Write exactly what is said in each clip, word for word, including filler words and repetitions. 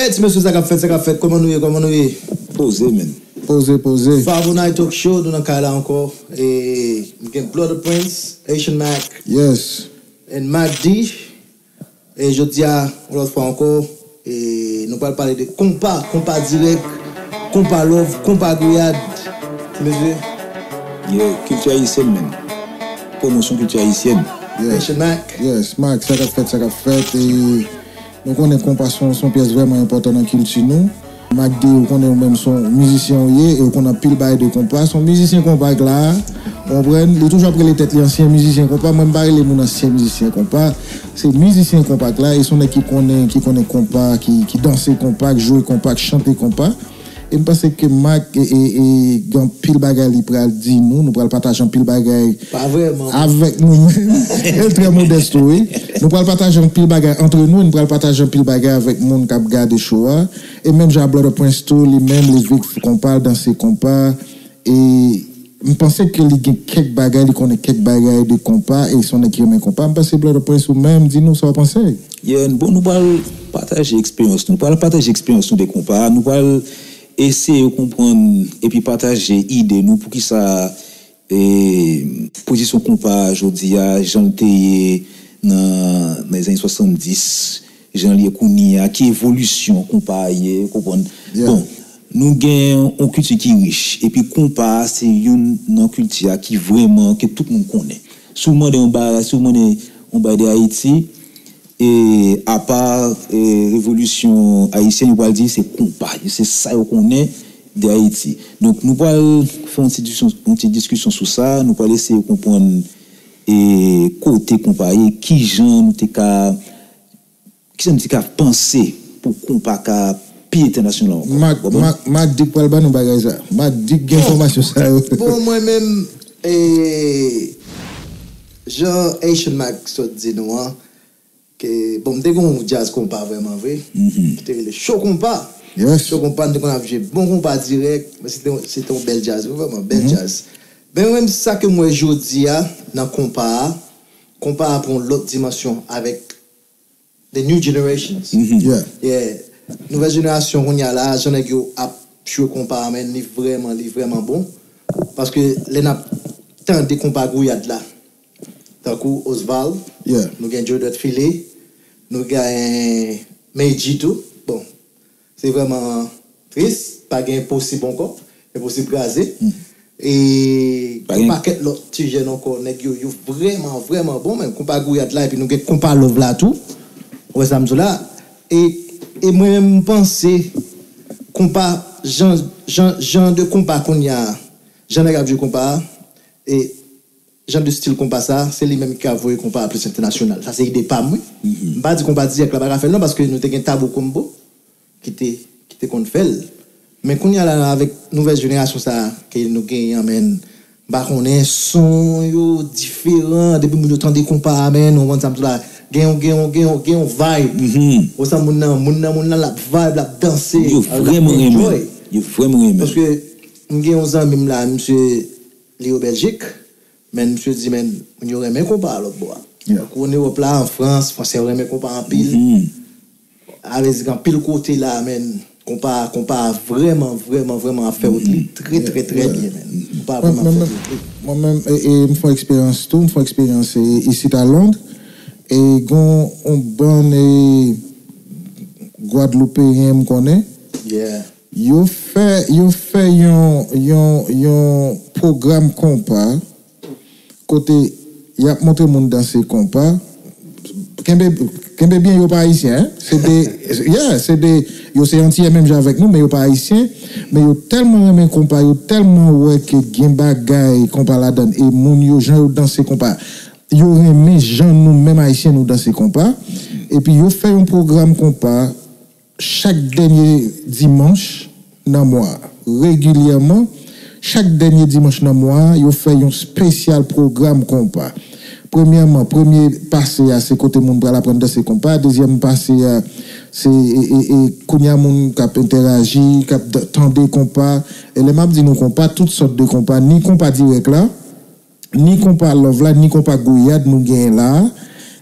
Ti mesye, sa k ap fèt, sa k ap fèt? Kòman nou ye, kòman nou ye? Poze, men. Poze, poze. Five oh nine Talk Show, nou nan kay la ankò. E m gen Blood of Prince, Haitian Mac, Yes. and Mac D. E jodi a, yon lòt fwa ankò, e nou pral pale de konpa, konpa dirèk, konpa love, konpa gouyad. Ti mesye, Yeah, kilti ayisyèn, men. Pwomosyon kilti ayisyèn. Yeah. Haitian Mac. Yes, Mac, sa k ap fèt, sa k ap fèt. E nou konnen konpa se yon, se yon pyès vrèman enpòtan nan kilti nou. Mac D, ou konnen ou menm se yon mizisyen ou ye, e ou konn anpil bagay de konpa. Se yon mizisyen konpa k la, ou konprann? Li toujou ap rele tèt li ansyen mizisyen konpa. Mwen, m pa rele moun ansyen mizisyen konpa. Se mizisyen konpa k la, e se yon nèg ki konnen, ki konnen konpa, ki, ki danse konpa, ki jwe konpa, ki chante konpa. E m panse ke Mac e, e, e, gen anpil bagay li pral di nou. Nou pral pataje anpil bagay Pa vrèman. Avèk nou menm. E l trè modès tou, wi. Nou pral pataje anpil bagay antre nou, nou pral pataje anpil bagay avèk moun k ap gade show a. E menm jan a Blood of Prince tou, li menm, li viv konpa, l danse konpa. E m panse ke li gen kèk bagay, li konnen kèk bagay de konpa, e se yon nèg ki renmen konpa. M panse Blood of Prince ou menm, di nou sa w panse. Yeah, bon, nou pral pataje eksperyans nou. Nou pral pataje eksperyans nou de konpa. Nou pral eseye konprann epi pataje ide nou poukisa e, pozisyon konpa jodi a, jan l te ye nan, nan lèzane swasanndis, jan l ye kounye a, ki evolisyon konpa a ye, ou konprann? Yeah. Bon, nou gen yon kilti ki rich, epi konpa a se youn nan kilti a ki vrèman ke tout moun konnen. Si w mande yon bagay, si w mande yon bagay de Ayiti, e apa e, revolisyon ayisyèn, yo pral di se konpa, se sa yo konnen de Ayiti. Donk, nou pral fè yon ti diskisyon, yon ti diskisyon sou sa, nou pral eseye konprann e, kote konpa ye, kijan nou te ka, kijan nou te ka panse pou konpa ka pi entènasyonal ankò. Mac, Konprann? Mac, Mac D k pral ban nou bagay sa. Mac D k gen enfòmasyon sa yo. Bon, mwen menm, e, jan Haitian Mac sot di nou an, ke, bon, m te gen yon djaz konpa vrèman vre, ki te rele Cho Konpa. Yes. Cho Konpa, m te konn ap jwe bon konpa dirèk, men se te, se te yon bèl djaz, vrèman, bèl djaz. Men mwen, sa ke m wè jodi a, nan konpa a, konpa a pran yon lòt dimansyon avèk the new generations. Yeah. Yeah. Nouvèl jenerasyon kounye a la, jan nèg yo ap jwe konpa a, men li vrèman, li vrèman bon. Paske lè n ap tande konpa gouyad la, tankou Osval, Yeah. nou gen Jodot File, nou gen Meji tou. Bon, se vrèman tris, pa gen posib ankò, enposib kraze. E Pa gen gen- pakèt lòt ti jèn ankò, nèg yo, yo vrèman, vrèman bon, men konpa gouyad la, epi nou gen konpa love la tou. Ou wè sa m di w la? E, e mwen menm, m panse, konpa, jan, jan, jan de konpa kounye a, jan nèg ap jwe konpa a, e jan de stil konpa sa, se li menm ki ka voye konpa a plis entènasyonal. Sa se ide pa m, wi. M pa di konpa dirèk la pa ka fè l non, paske nou te gen Tabou Combo ki te, ki te konn fè l. Men kounye a la, avèk nouvèl jenerasyon sa a ke nou genyen an, men, m pa konnen, son yo diferan. Depi moun yo tande konpa a, men, ou konprann sa m di w la, gen yon, gen yon, gen yon, gen yon vibe. Ou sa moun nan, moun nan, moun nan, l ap vibe, l ap danse, Yo l ap vrèman enjoy. renmen. Yo vrèman renmen. Paske m gen yon zanmi m la, misye, li o Bèljik, men misye di, men, moun yo renmen konpa a lòt bò a. Yeah. Tankou an Ewòp la, an Frans, fransè yo renmen konpa anpil. A vle di, gen anpil kote la, men, konpa, konpa vrèman, vrèman, vrèman ap fè wout li trè, trè, trè byen, men. Konpa Mwen vrèman ap mwen fè menm, wout li. Mwen menm, e, e, m fè yon eksperyans tou, m fè yon eksperyans e, isit a Lond, e gon yon bann e, Gwadloupeyen m konnen, Yeah. yo fè, yo fè yon, yon, yon pwogram konpa, kote y ap montre moun danse konpa. Kenbe, kenbe byen, yo pa ayisyen, en. Se de, yeah, se de, yo se antiyè menm jan avèk nou, men yo pa ayisyen. Men yo tèlman renmen konpa, yo tèlman wè ke gen bagay konpa ladan, e moun yo, jan yo danse konpa, yo renmen jan nou menm ayisyen nou danse konpa. Epi yo fè yon pwogram konpa chak dènye dimanch nan mwa a. Regilyèman, chak dènye dimanch nan mwa a, yo fè yon espesyal pwogram konpa. Premyèman, premye pase a, se kote moun pral aprann danse konpa. Dezyèm pase a, se, e, e, e, kounye a moun k ap entèraji, k ap d-, tande konpa. E lè m ap di nou konpa, tout sòt de konpa, ni konpa dirèk la, ni konpa love la, ni konpa gouyad nou genyen la a.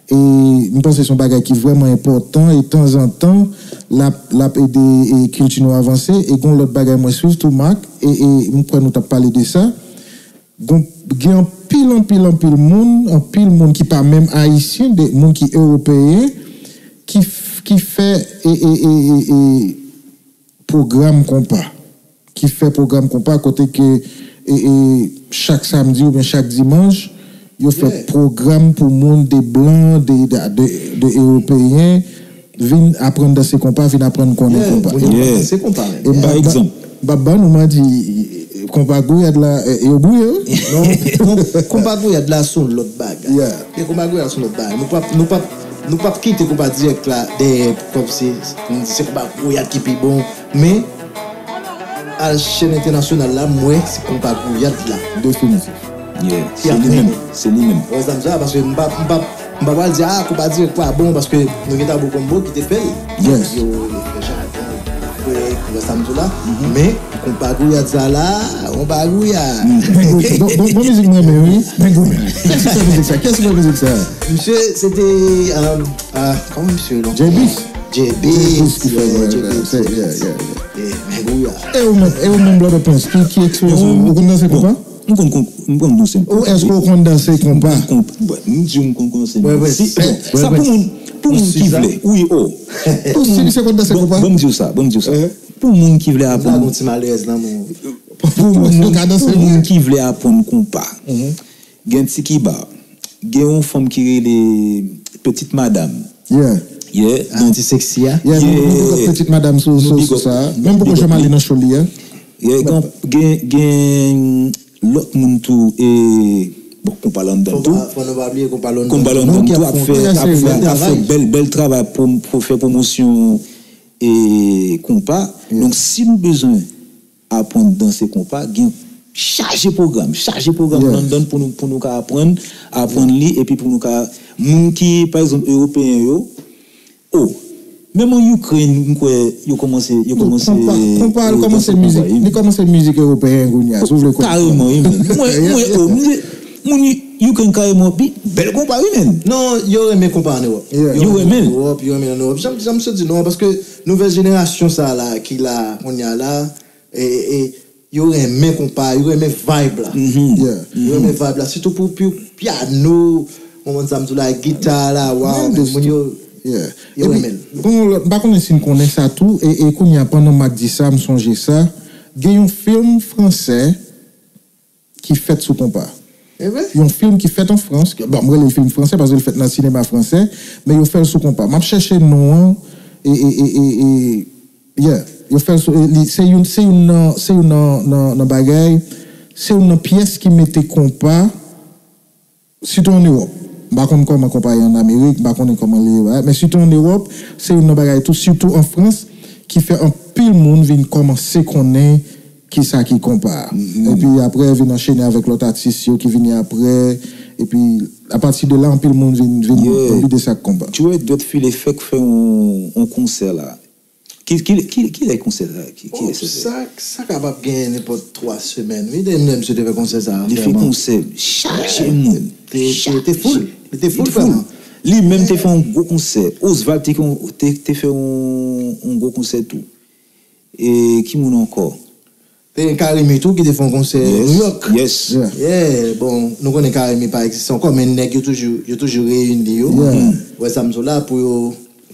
E m panse se yon bagay ki vrèman enpòtan e tanzantan l ap l ap ede e kilti nou avanse. E gen yon lòt bagay mwen swiv tou, Marc, e e m kwè nou t ap pale de sa. Gon, gen anpil, anpil, anpil moun, anpil moun ki pa menm ayisyen, de moun ki ewopeyen, ki, f- ki fè e, e, e, e, e, pwogram konpa. Ki fè pwogram konpa kote ke e, e, chak samdi oubyen chak dimanch, yo fè pwogram pou moun de blan, de, de, de, de ewopeyen, vin aprann danse konpa, vin aprann konnen konpa. Moun yo pa danse konpa menm. E m pa, m pa, m pa ban nou manti, konpa gouyad la, eh, yo bouye, wi. Non, konpa gouyad la se yon lòt bagay. Yeah. E konpa gouyad la se yon lòt bagay. Nou p ap, nou p ap, nou p ap kite konpa dirèk la dèyè, kòmsi pou n di se konpa gouyad ki pi bon. Men, al chèn entènasyonal la, m wè se konpa gouyad la. Definitif. Yeah, se li menm. Se li menm. Ou wè sa m di a? Paske m pa, m pa, m pa pral di, ah, konpa dirèk pa bon, paske nou gen Tabou Combo ki te fè l. Yes. Yo, yo fè jaden, yo fè, ou wè sa m di w la? Men, konpa gouyad sa la, konpa gouyad. Bon, bon, bon mizik mwen renmen, wi. Men gouyad. Kiyès ki fè mizik sa? Kiyès ki fè mizik sa? Misye, se te, euh, ah, kòman misye non? J-Beast. J-Beast, ki fè, yeah, yeah, yeah. Eh, men gouyad. E ou menm, e ou menm, Brother Prince, ki, ki eksperyans ou, ou konn danse konpa? M konn, konn, m konn danse konpa. Ou èske ou konn danse konpa? M konn, m di w m konn danse konpa. Wè, wè. Si, bon, sa pou moun, pou moun ki vle. Wi, o. Pou moun, si misye konn danse konpa? Bon, bon, m di w sa, bon, m di w sa. Pou moun ki vle aprann. Pou moun, pou moun ki vle aprann konpa. Gen Tiki Bar. Gen yon fanm ki rele Petit Madame. Yeah. Yeah. Atis seksi a. Yeah, nou, nou gen Petit Madame sou, sou, sou sa. Men m poko janm ale nan show li a. Yeah, gen, gen, gen lòt moun tou, e, bon, konpa London tou. Fò nou pa bliye konpa London. Konpa London tou ap fè, ap fè, ap fè bèl, bèl travay pou, pou fè pwomosyon e konpa. Donk, si nou bezwen aprann danse konpa, gen chaje pwogram, chaje pwogram London pou nou, pou nou ka aprann, aprann li, epi pou nou ka, moun ki, pa egzanp, ewopeyen yo, o, menm an Ukraine, m kwè, yo kòmanse, yo kòmanse, konpa, konpa, li kòmanse mizik, li kòmanse mizik ewopeyen kounye a, si w vle konn. Kareman, wi, men. Mwen, mwen, o, m di, moun Ukraine kareman, pi bèl konpa, wi, men. Non, yo renmen konpa an Ewòp. Yo renmen l. Ewòp, yo renmen l an Ewòp. Jan, jan m sot di nou an, paske nouvèl jenerasyon sa la, ki la, kounye a la, e, e, yo renmen konpa, yo renmen vibe la. Yo renmen vibe la, sitou pou, pou pyano, ou konprann sa m di w la, gita la, waw, men moun yo, yo renmen l. Bon, m pa konnen si n konnen sa tou, e, e kounye a, pandan m ap di sa, m sonje sa, gen yon fim fransè ki fèt sou konpa. Yon fim ki fèt an Frans, bon, m rele l fim fransè paske l fèt nan sinema fransè, men yo fè l sou konpa. M ap chèche non an, e, e, e, e, e, yeah, yo fè l sou, e, li, se youn, se youn nan, se youn nan, nan, nan bagay, se youn nan pyès ki mete konpa, sitou an Ewòp. M pa konn kòman konpa ye an Amerik, m pa konnen kòman li ye, men sitou an Ewòp, se youn nan bagay tou, sitou an Frans, ki fè anpil moun vin kòmanse konnen kisa ki konpa. Epi apre, vin anchene avèk lòt atis yo ki vini apre. Epi, apati de la, anpil moun vin, vin konprann lide sa k konpa. Joe Dwèt File fèk fè yon, yon konsè la. Ki, ki, ki, kilè konsè sa? Ki, kilè se? Sa, sa kapab gen nenpòt twa semèn, wi, dèyè misye te fè konsè sa. Li fè konsè, chaje moun. Te, te, te full. Li te full vrèman. Li menm te fè yon gwo konsè. Osval te, te, te fè yon, yon gwo konsè tou. E ki moun ankò? Te gen Carimi tou ki te fè yon konsè New York. Yes. Yeah, bon, nou konnen Carimi pa egziste ankò, men nèg yo toujou, yo toujou reyini yo. Ou wè sa m di w la, pou yo,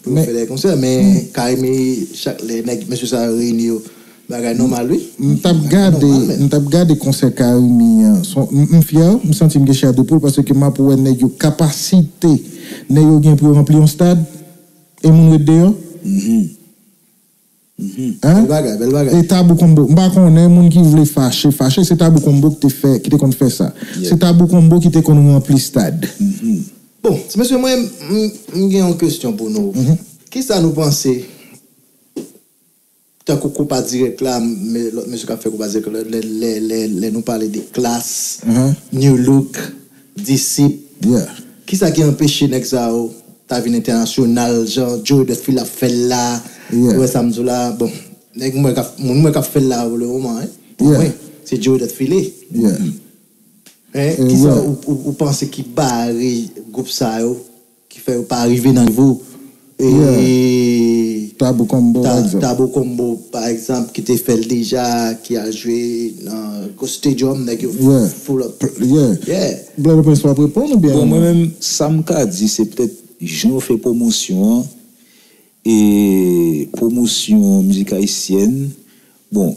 pou yo fè de konsè, men Carimi, chak lè nèg, mesye sa yo reyini yo, bagay nòmal, wi. M t ap gade, m t ap gade konsè Carimi an. M, m fyè, m santi m gen chè de poul, paske m ap wè nèg yo, kapasite nèg yo gen pou yo ranpli yon stad, e moun ret deyò. Bèl bagay, bèl bagay. E Tabou Combo. M pa konnen, moun ki vle fache, fache. Se Tabou Combo ki te fè, ki te konn fè sa. Se Tabou Combo ki te konn ranpli stad. Bon, ti mesye, mwen, m, m gen yon kesyon pou nou. Kisa nou panse, tankou konpa dirèk la, men lòt mesye k ap fè konpa dirèk la, lè, lè, lè, lè nou pale de Klass, Nu Look, Disip, kisa ki anpeche nèg sa yo ta vin entènasyonal, jan Joe Dutfield ap fè l la, ou wè sa m di w la, bon, nèg mwen k ap, moun mwen k ap fè l la pou le moman, en, pou mwen, se Joe Dutfield. Kisa ou, ou, ou panse ki bare gwoup sa yo ki fè yo pa rive nan nivo e Tabou Combo, pa Ta- egzanp. Tabou Combo, pa egzanp, ki te fè l deja, ki al jwe nan gwo stadium, nèg yo Yeah. full up. Yeah. Yeah. Black Prince, w ap reponn oubyen? Bon, mwen menm, sa m ka di, se petèt jan yo fè pwomosyon an, e pwomosyon mizik ayisyèn, bon,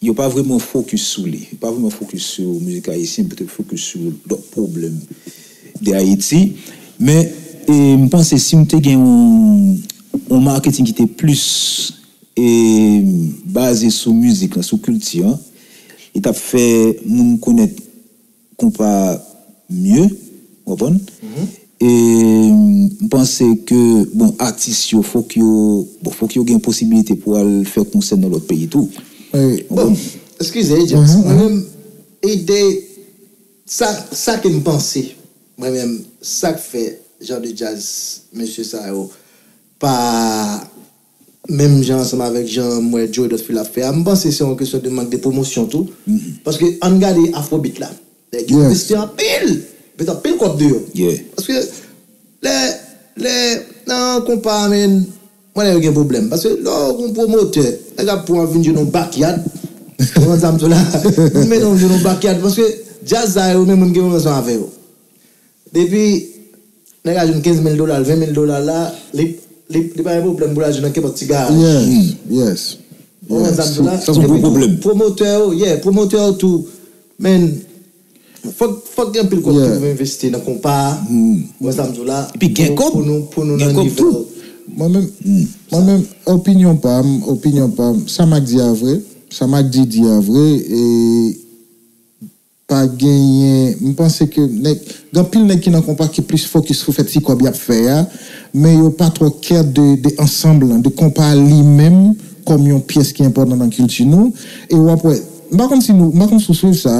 yo pa vrèman fokis sou li. Yo pa vrèman fokis sou mizik ayisyen, petèt fokis sou lòt pwoblèm de Ayiti. Men, e, m panse si m te gen yon, yon marketing ki te plis e, baze sou mizik lan, sou kilti an, li t ap fè moun konèt konpa mye, w konprann? E, m panse ke, bon, atis yo, fòk yo, bon, fòk yo gen posibilite pou al fè konsè nan lòt peyi tou. Ey, Bon, eskize, James. Mwen menm, ide, sa, sa ke m panse, mwen menm, sa k fè jan de djaz mesye sa yo pa menm jan ansanm avèk jan m wè Joe Dot Phil ap fè a, m panse se yon kesyon de mank de pwomosyon tou. Paske ann gade Afrobeat la. Nèg yo Yes. envesti anpil. Met anpil kòb deyò. Yeah. Paske lè, lè, nan konpa, men, mwen lè yo gen pwoblèm. Paske lè w gen pwomotè, nèg ap pran vin jwe nan backyard. Ou konn sa m di w la? Vin mennen w jwe nan backyard. Paske djaz sa yo, menm moun gen yon rezon avè yo. Depi nèg la jwenn kenz mil dola, ven mil dola la, li, li, li pa gen pwoblèm pou l al jwenn nan kenpòt ti garaj. Yes, yes. Ou konn sa m di w la? Sa se yon gwo Epi tou, pwoblèm. Pwomotè yo, yeah, pwomotè yo tou, men, fòk, fòk gen anpil kòb Yeah. ki pou envesti nan konpa. Ou konn sa m di w la? Epi gen Pou- kòb. Pou nou, pou nou Gen nan kòb nivo. Tou. Mwen menm, mwen menm, opinyon pa m, opinyon pa m, sa m ak di a vre, sa m ak di di a vre, e pa genyen, m panse ke nèg, gen anpil nèg ki nan konpa ki plis fokis sou fè ti kòb y ap fè a, men yo pa twò kè de, de ansanm lan, de konpa li menm kòm yon pyès ki enpòtan nan kilti nou, e w ap wè, m pa konn si nou, m pa konn si w swiv sa,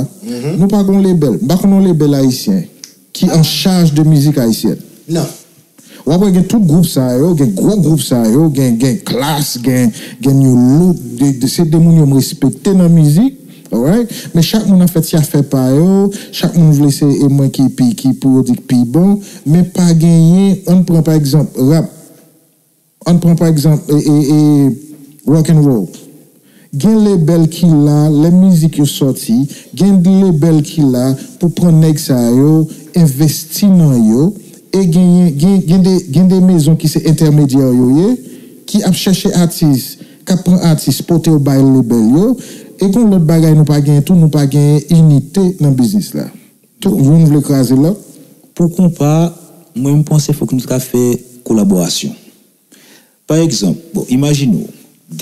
nou pa gon lebèl, m pa konn yon lebèl ayisyen ki an chaj de mizik ayisyèn. Non. W ap wè gen tout gwoup sa yo, gen gwo gwoup sa yo, gen, gen Klass, gen, gen New Look, de, de, se de moun yo m respekte nan mizik, alright? Men chak moun ap fè ti afè pa yo, chak moun vle se e mwen ki pi, ki pou yo di k pi bon, men pa genyen, ann pran pa egzanp, rap, ann pran pa egzanp, e, e, e, rock and roll. Gen lebèl ki la, lè mizik yo sòti, gen lebèl ki la pou pran nèg sa yo, envesti nan yo, e genyen, gen, gen de, gen de mezon ki se entèmedyè yo ye, ki ap chèche atis, k ap pran atis, pote yo bay lebèl yo, e gon lòt bagay nou pa genyen tou, nou pa genyen inite nan biznis la. Tout youn vle kraze lòt. Pou konpa, mwen m panse fòk nou ta fè kolaborasyon. Pa egzanp, bon, imajine w,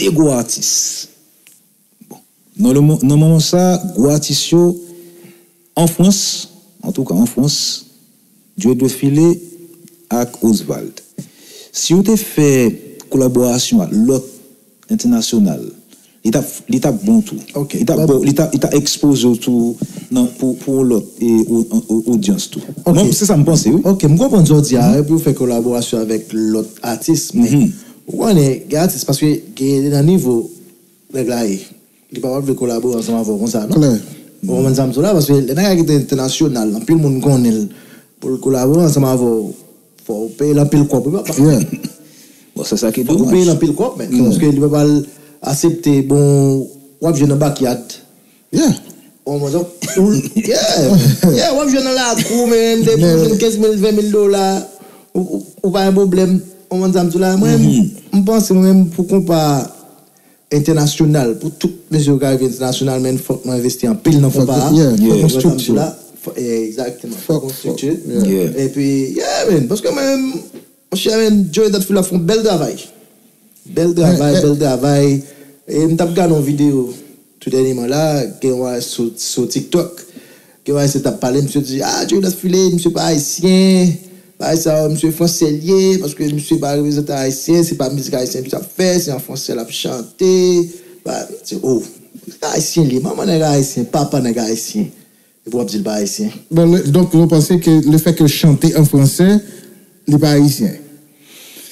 de gwo atis. Bon, nan le mo- nan moman sa, gwo atis yo, an Frans, antouka an Frans, Joe Dot Phil ak Osvald. Si yo te fè kolaborasyon ak lòt entènasyonal, li t ap, li t ap bon tou. Ok. Li t ap bon, li t ap, li t ap ekspoze w tou nan, pou, pou yon lòt e, o- o- odyans tou. Ok. Mwen, se sa m panse, wi. Ok, m konprann sa w di a, epi w fè kolaborasyon avèk lòt atis, men ou konnen, gen atis, paske gen nan nivo nèg la ye. Li pa pral vle kolabore ansanm avè w konsa, non? Klè. Ou konprann sa m di w la? Paske lè nèg la kite entènasyonal, anpil moun konnen l. Pou l kolabore ansanm avè w, fò w peye l anpil kòb, wi, papa. Yeah. Bon, se sa ki Fòk ou peye l domaj. anpil kòb, men. Paske li pa pral aksepte, bon, w ap jwe nan backyard. Yeah. Ou konprann sa? Ou- Yeah. Yeah, w ap jwe nan lakou, men, depi w jwenn kenz mil, ven mil dola, ou, ou, ou pa gen pwoblèm. Ou konprann sa m di w la? Mwen, m panse, mwen menm, pou konpa entènasyonal, pou tout mesye yo ka rive entènasyonal, men fòk nou envesti anpil nan konpa a. Yeah, fòk Yeah. yon Konprann sa m di w strikti. la? Fò- eh, Egzakteman. Fòk yon Fòk, strikti. fòk, yeah. Yeah. Epi, yeah, man, paske mwen, monchè, men, Joe Dot Phil ap fè yon bèl travay. Bèl travay, Men, bèl travay. E m t ap gade yon videyo tou dènyèman la, gen yon sou, sou TikTok. Gen yon ayisyen t ap pale, misye di, ah, Joe Dot Phil, misye pa ayisyen. Bagay sa yo, misye fransè l ye, paske misye pa reprezante ayisyen, se pa mizik ayisyen misye ap fè, se an fransè l ap chante. Ba, m di, oh, se ayisyen li ye, manman nèg ayisyen, papa nèg ayisyen. Epi w ap di l pa ayisyen. Bon, le- donk, nou panse ke le fè ke l chante an fransè, li pa ayisyen.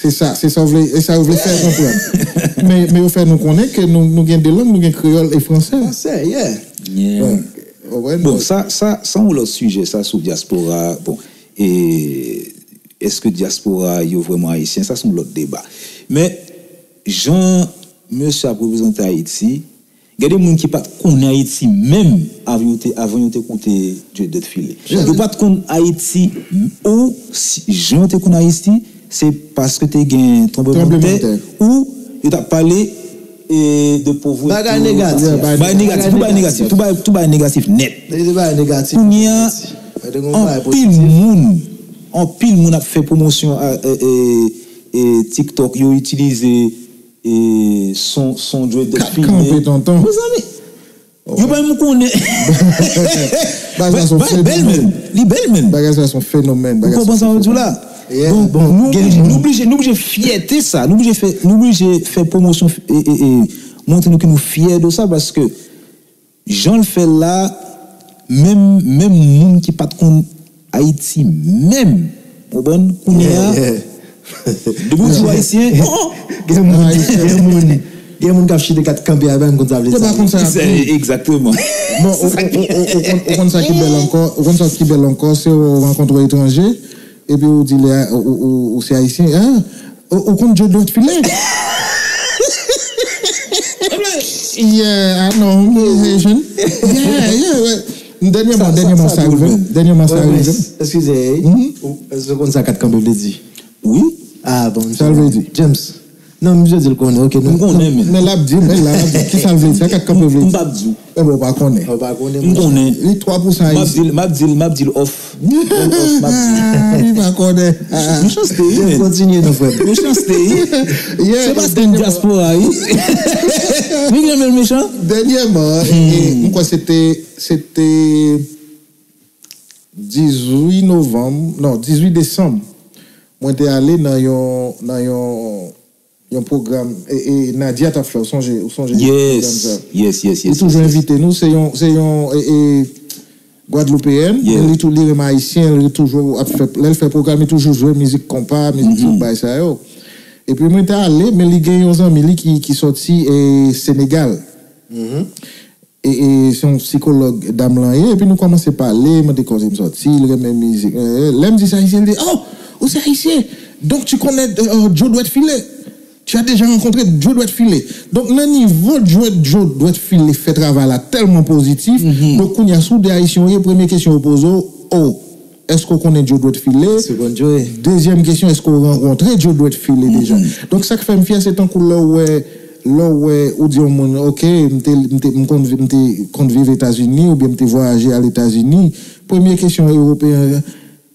Se sa, se sa w vle, e sa yo vle fè konprann. Men, men yo fè nou konnen ke nou, nou gen de lang, nou gen kreyòl e fransè. Fransè, yeah. Yeah. Ou konprann? Bon, sa, sa, sa yon lòt sijè, sa sou dyaspora, bon, e Èske dyaspora yo vrèman ayisyen? Sa se yon lòt deba. Men, jan mesye ap reprezante Ayiti, gen de moun ki pa t konnen Ayiti menm avan yo te, avan yo te koute Djodwèt File. Yo pa t konn Ayiti, ou si, jan yo te konn Ayiti, se paske te gen tranblemanntè, ou yo t ap pale e de povrete. Bagay negatif. Bagay negatif, tout bagay negatif, tout bagay, tout bagay negatif nèt. Kounye a, anpil moun, anpil moun ap fè pwomosyon a, e, e, e, TikTok, yo itilize e, son, son Djodwèt File. Kat kanpe, tonton. Mezanmi, yo pa menm konnen. Bagay sa se yon fenomèn. Li bèl, men. Bagay sa se yon fenomèn. Ou konpran sa mwen di w la? Donk, nou oblije, nou oblije, nou oblije fyète sa. Nou oblije fè, nou oblije fè pwomosyon, e, e, e, montre nou ke nou fyè de sa, paske jan l fè l la, menm, menm moun ki pa t konn Ayiti menm, ou konprann, kounye a, depi w di w ayisyen, oh, oh. Gen moun, gen moun, gen moun k ap chite kat kanpe a, pa konn sa vle di. Yo pa konn sa. Egzakteman. Bon, ou, ou, ou, ou, ou konn, ou konn sa ki bèl ankò, ou konn sa ki bèl ankò, se w rankontre etranje, epi ou di lè, ou, ou, ou, ou se ayisyen, ah, ou, ou konn Djodwèt File? Yeah, I know, I'm Haitian. Yeah, yeah, yeah. Dènyèman, dènyèman sa rive m. Dènyèman sa rive m. Eskize, ou, èske w konn sa kat kanpe vle di? Wi. Ah, bon, sa l vle di? James. Non, misye di l konnen, ok, non. M konnen, men. Men l ap di, men la, l ap di, ki sa l vle di? Sa kat kanpe vle di? M p ap di w. E bon, ou pa konnen. Ou pa konnen, m konnen. Li twa pou san ayisyen. M ap di l, m ap di l, m ap di l off. Li pa konnen. Mechanste, wi, men. Kontinye, non, frè m. Mechanste, wi. Se pa se yon dyaspora, wi. Li renmen l mechan. Dènyèman, e, m kwè se te, se te dizuit novanm, non, dizuit desanm. Mwen te ale nan yon, nan yon yon pwogram, e, e, Nadia t ap fè, ou sonje, ou sonje pwogram sa? Yes, yes, yes, yes. Li toujou envite nou, se yon, se yon, e, e, Gwadloupeyèn, men li tou, li renmen ayisyen, li toujou ap fè, lè l fè pwogram, li toujou jwe mizik konpa, mizik tout bagay sa yo. Epi mwen te ale, men li gen yon zanmi li ki, ki sòti, e, Senegal. E, e, se yon sikològ dam lan ye, epi nou kòmanse pale, mande kote m sòti, li renmen mizik. E, e, lè m di se ayisyen, li di, oh, ou se ayisyen? Donc tu connais, euh, Djodwèt File? Tu as déjà rencontré Djodwèt File? Donk, nan nivo Djo, Djodwèt File fè travay la tèlman pozitif, donk kounye a, si w de ayisyen w ye, premye kesyon yo poze w, oh, èske w konnen Djodwèt File? Èske w konn Djo? Dezyèm kesyon, èske w rankontre Djodwèt File deja? Donk, sa k fè m fyè, se tankou lè w wè, lè w wè, ou di yon moun, ok, m te, m te, m konn, m te konn viv Etazini, oubyen m te vwayaje al Etazini. Premye kesyon Ewopeyen an,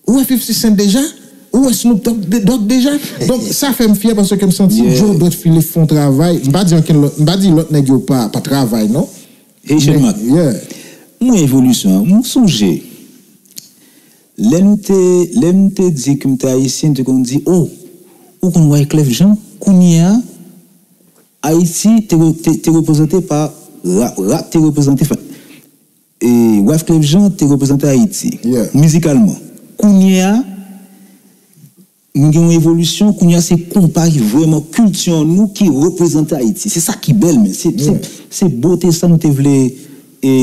ou wè fifty Cent deja? Ou wè Snoop Dogg de, Dogg deja? Donk, sa fè m fyè paske m santi Djodwèt File fè yon travay. M pa di ankenn lòt, m pa di lòt nèg yo pa, pa travay, non. Haitian Mac. Yeah. M wè evolisyon an. M sonje, lè nou te, lè m te di ke m te ayisyen, m te konn di, oh, ou konn Wyclef Jean? Kounye a, Ayiti te, te, te reprezante pa rap, rap te reprezante, e, Wyclef Jean te reprezante Ayiti, mizikalman. Kounye a, nou gen yon evolisyon, kounye a se konpa ki vrèman kilti an nou ki reprezante Ayiti. Se sa ki bèl, men se, se, se bote sa nou te vle, e,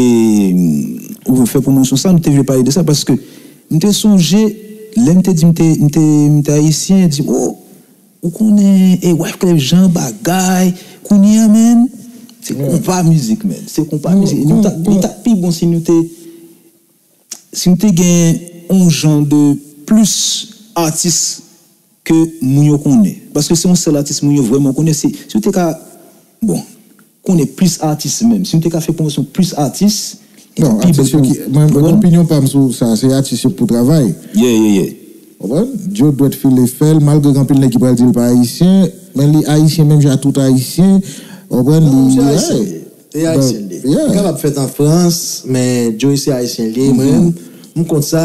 ou fè pwomosyon sa, nou te vle pale de sa, paske m te sonje, lè m te di m te, m te, m te ayisyen, di, oh, ou konnen, e, Wyclef Jean bagay, kounye a, men, se konpa mizik, men, se konpa mizik. Nou ta, li ta pi bon si nou te, si nou te gen yon jan de plis atis ke moun yo konnen. Paske se yon sèl atis moun yo vrèman konnen. Se, si w te ka, bon, konnen plis atis menm. Si nou te ka fè pwomosyon plis atis, li t ap pi bèl pou, mwen, mwen, opinyon pa m sou sa, se atis yo pou travay. Yeah, yeah, yeah. Konprann? Djodwèt File fè l, malgre gen anpil nèg ki pral di l pa ayisyen, men li ayisyen menm jan ak tout ayisyen. Konprann? Non, li, misye ayisyen li ye. E ayisyen li ye. Li kapab fèt an Frans, men Joey se ayisyen li ye. Mwen menm, m kont sa,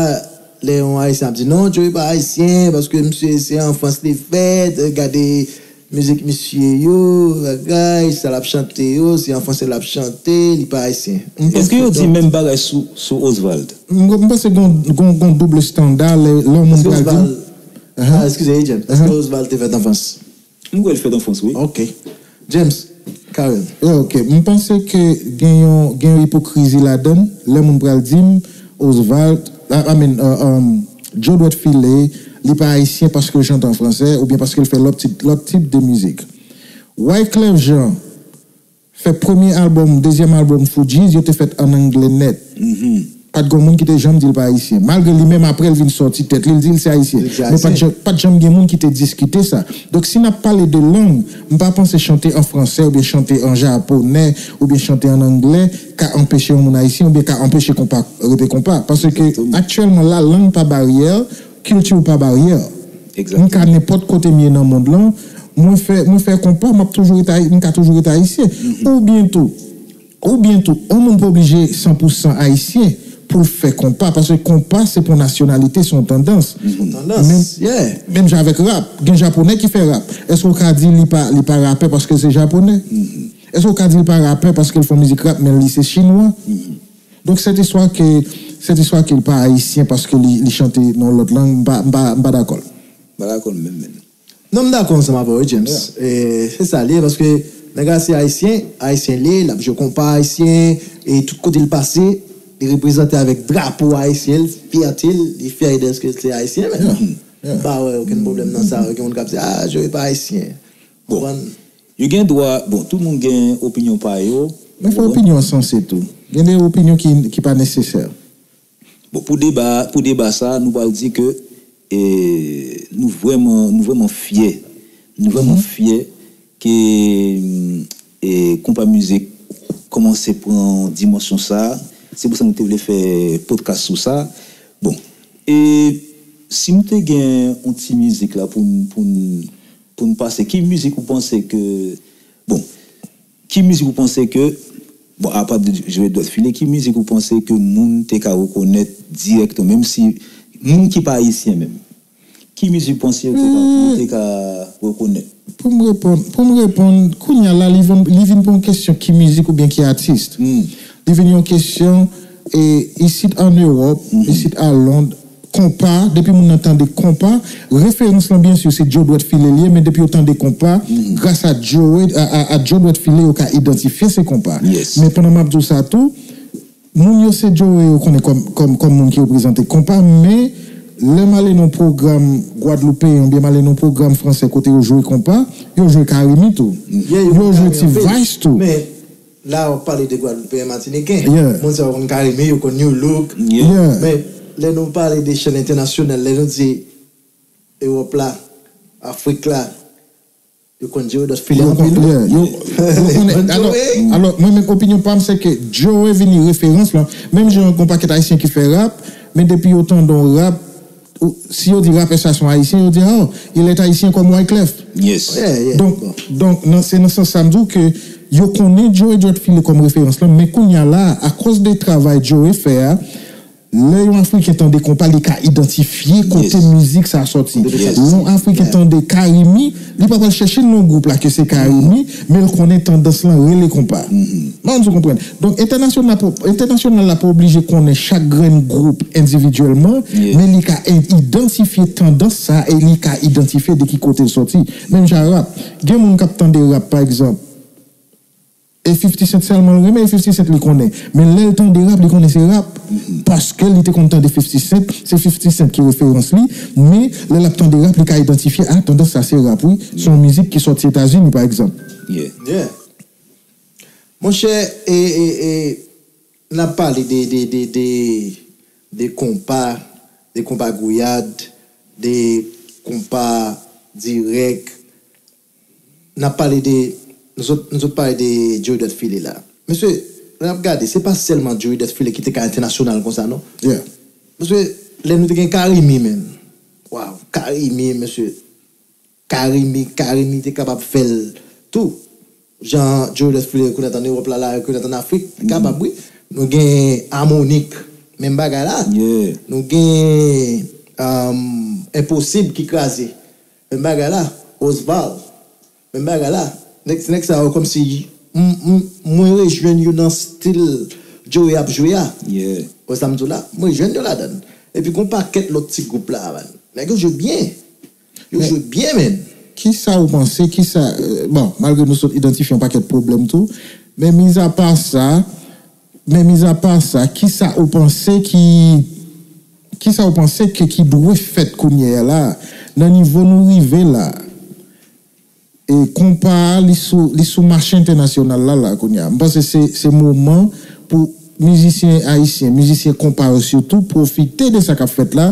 lè yon ayisyen ap di, non, Joey pa ayisyen, paske misye se an Frans li fèt, gade mizik misye yo, bagay, sa l ap chante yo, se an franse l ap chante, li pa ayisyen. Èske yo di menm bagay sou, sou Osvald? M, m panse gon, gon, gon double standard lè, lè yon moun pral di. Osvald. Ah, eskize, James. Èske Osvald te fèt an Frans? M kwè l fèt an Frans, wi. Ok. James, Carel. Yeah, ok. M panse ke gen yon, gen yon ipokrizi ladan l. Lè moun pral di m, Osvald, I, I mean, uh, um, Djodwèt File, Li pa ayisyen paske l chante an fransè oubyen paske l fè lòt tip, lòt tip de mizik. Wyclef Jean fè premye albòm, dezyèm albòm Fugees, yo te fèt ann anglè nèt. Pa t gen moun ki te janm di l pa ayisyen. Malgre li menm apre l vin sòti tèt li, l di l se ayisyen. Men pa t janm, pa t janm gen moun ki te diskite sa. Donk si n ap pale de lang, m pa panse chante an fransè oubyen chante an japonè oubyen chante an anglè ka anpeche yon moun ayisyen oubyen ka anpeche konpa rete konpa. Paske aktyèlman la, lang pa baryè, kilti pa baryè. M ka nenpòt kote m ye nan mond lan, mwen fè, mwen fè konpa, m ap toujou rete, m ka toujou rete ayisyen. Oubyen tou, oubyen tou, yon moun pa oblije san pou san ayisyen pou l fè konpa, paske konpa se pa yon nasyonalite, se yon tandans. Menm, menm jan avèk rap, gen japonè ki fè rap. Èske w ka di li pa, li pa rapè paske l se japonè? Èske w ka di l pa rapè paske l fè yon mizik rap, men li se chinwa? Donk, cette histoire que, cette histoire ke l pa ayisyen paske li, li chante nan yon lòt lang, m pa, m pa, m pa dakò l. M pa dakò l menm, menm. Non, m dakò ansanm avè w, wi, James. E, se sa l ye, paske nèg la se ayisyen, ayisyen l ye, l ap jwe konpa ayisyen, e tout kote l pase, li reprezante avèk drapo ayisyen, l fyète l, li fyè dèske l se ayisyen, men m pa wè okenn pwoblèm nan sa, gen moun k ap di, a, Joe pa ayisyen. Bon. Yo gen dwa, bon, tout moun gen opinyon pa yo. Men fò opinyon an sanse tou. Gen de opinyon ki, ki pa nesesè. Bon, pou deba, pou deba sa, nou pral di ke, e, nou vrèman, nou vrèman fyè. Nou vrèman fyè ke, e, konpa mizik kòmanse pran dimansyon sa. Se pou sa nou te vle fè podcast sou sa. Bon, e si nou te gen yon ti mizik la pou n, pou n, pou n pase, ki mizik ou panse ke, bon, ki mizik ou panse ke, bon, apa de Joe Edouard Philly, ki mizik ou panse ke moun te ka rekonèt dirèkteman, menm si moun ki pa ayisyen menm? Ki mizik ou panse yo te ka, yo te ka rekonèt? Pou m reponn, pou m reponn, kounye a la, li vin, li vin pa yon kesyon ki mizik oubyen ki atis. Li vin yon kesyon, e, isit ann Ewòp, isit a Lond, konpa, depi moun nan tande konpa, referans lan, byen si, se Joe Edouard Philly l ye, men depi yo tande konpa, gras a Joe, a, a, a Joe Edouard Philly, yo ka idantifye se konpa. Men pandan m ap di w sa tou, moun yo se Joe yo konnen kòm, kòm, kòm moun ki reprezante konpa, men lè m ale nan pwogram gwadloupeyen oubyen m ale nan pwogram fransè kote yo jwe konpa, yo jwe Carimi tou. Yo jwe ti vals tou. La, w ap pale de Gwadloupeyen, Matiniken. Moun sa yo konn Carimi, yo konn New Look. Men, lè nou pale de chèn entènasyonal, lè nou di Ewòp la, Afrik la, yo konn Joe Edouard Philly anpil, wi. Yo konnen, alò, alò, mwen menm opinyon pa m, se ke Joe vini referans lan. Menm jan gon pakèt ayisyen ki fè rap, men depi yo tande yon rap, ou, si yo di rapè sa se yon ayisyen, yo di, oh, il est haïtien comme Wyclef. Donk, donk, nan, se nan sans sa m di w ke yo konnen Joe Edouard Philly kòm referans lan, men kounye a la, akoz de travay Joe fè a, lè yon Afriken tande konpa, li ka idantifye kote mizik sa a sòti. Lè yon Afriken tande Carimi, li pa pral chèche non gwoup la ke se Carimi, men l konnen tandans lan rele konpa. M pa konn si w konprann. Donk, entènasyonal la pa, entènasyonal la pa oblije konnen chak grenn gwoup endividyèlman, men li ka en-, idantifye tandans sa e li ka idantifye de ki kote l sòti. Menm jan rap. Gen moun k ap tande rap, pa egzanp, e fifty Cent sèlman l renmen, e fifty Cent li konnen. Men lè l tande rap, li konnen se rap. Paske li te konn tande fifty Cent, se fifty Cent ki referans li. Men lè l ap tande rap, li ka idantifye, a, tandans sa se rap, wi. Se yon mizik ki sòti Etazini, pa egzanp. Monchè, e, e, e, n ap pale de, de, de, de, de konpa, de konpa gouyad, de konpa dirèk. N ap pale de, nou sot, nou sot pale de Joe Edouard Philly la. Mesye, lè n ap gade, se pa sèlman Joe Edouard Philly ki te ka entènasyonal konsa, non. Mesye, lè nou te gen Carimi, menm. Waw, Carimi, mesye. Carimi, Carimi te kapab fè l tou. Jan Joe Edouard Philly rekonèt ann Ewòp la, la rekonèt ann Afrik, li kapab, wi. Nou gen Harmonik, menm bagay la. Nou gen, um, Enposib ki kraze, menm bagay la. Osval, menm bagay la. Nèg, nèg sa yo kòmsi, m, m, mwen rejwenn yo nan stil Joe ap jwe a. Wè sa m di w la? Mwen rejwenn yo ladan l. Epi gon pakèt lòt ti gwoup la, man. Nèg yo jwe byen. Yo jwe byen, menn. Kisa ou panse, kisa, euh, bon, malgre nou sot idantifye yon pakèt pwoblèm tou, men mizapa sa, men mizapa sa, kisa ou panse ki, Kisa w panse ke ki dwe fèt kounye a la, nan nivo nou rive la? E konpa a, li sou, li sou mache entènasyonal la, la, kounye a. M panse se, se moman pou mizisyen ayisyen, mizisyen konpa yo sitou, pwofite de sa k ap fèt la,